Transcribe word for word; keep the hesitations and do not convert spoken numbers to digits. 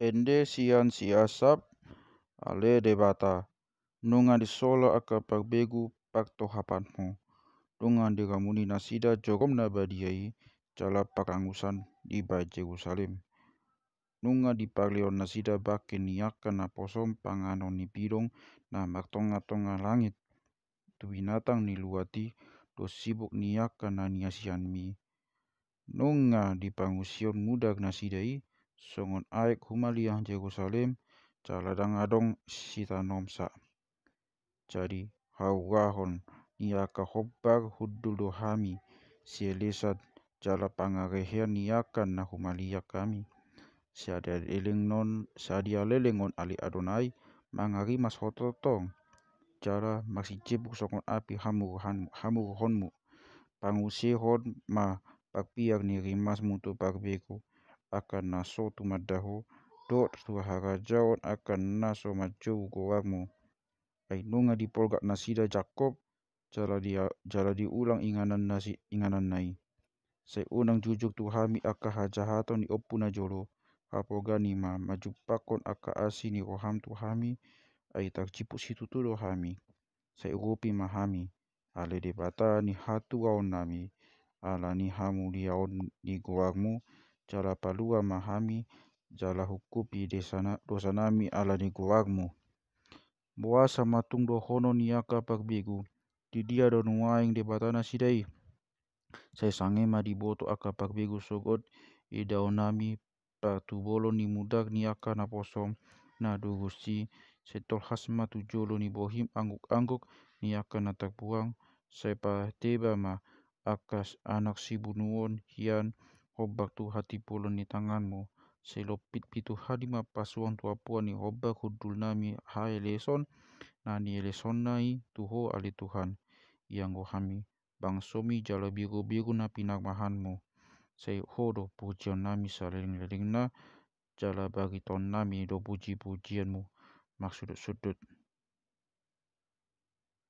Ende sian si Asap. Ale Debata, nunga disola angka parbegu partohapanmu. Nunga diramuni nasida jogom na badia i, jala parangusan dibahen Jerusalem. Nunga diparlehon nasida bangke ni angka naposom panganon ni bidong na martongatonga langit. Tu binatang ni luat i do sibuk ni angka na niasianmi. Nunga dipangusihon mudar nasida i songon aek humaliang Jerusalem, jala ndang adong sitanomsa. Jadi haurahon ni angka hombar hundul do hami sielesan, jala pangarehean ni angka na humaliang hami. Sadia leleng on, sadia leleng on ale Adonai, mangarimas ho tongtong, jala marsijebur songon api hamuruhan-, hamuruhonmu. Pangusehon ma parpiak ni rimasmu tu parbegu, angka na so tumanda ho, dohot tu harajaon angka na so manjou goarmu. Ai nunga dipolgak nasida Jakob, jala di, jala diulang inganan nasi, ingananna i. Sai unang jujur tu hami angka hajahaton ni ompu na jolo, hapogan i ma manjumpangkon angka asi ni roham tu hami, ai tarjipuk situtu do hami. Sai urupi ma hami, ale Debata ni hatuaonnami, ala ni hamuliaon ni goarmu, jala palua ma hami, jala hukupi desana-, dosanami ala ni goarmu. Boasa ma tung dohonon ni angka parbegu, di dia do nuaeng Debata nasida i? Sai sanga ma diboto angka parbegu sogot idaonnami patubolon ni mudar ni angka naposom na durus i, sai tolhas ma tu jolo ni bohim angguk-angguk ni angka na tarbuang, sai pateba ma angka s-, anak sibunuon hian hombar tu hatimbulon ni tanganmu. Sai lompit pitu hali ma pasuang tu ampuan ni hombar hundulnami haeleson na nielesonna i tu ho ale Tuhan. Ianggo hami bangsomi jala begu-begu na pinarmahanmu. Sai ho do pujionnami saleleng-lelengna, jala baritaonnami do puji-pujianmu marsundut-sundut.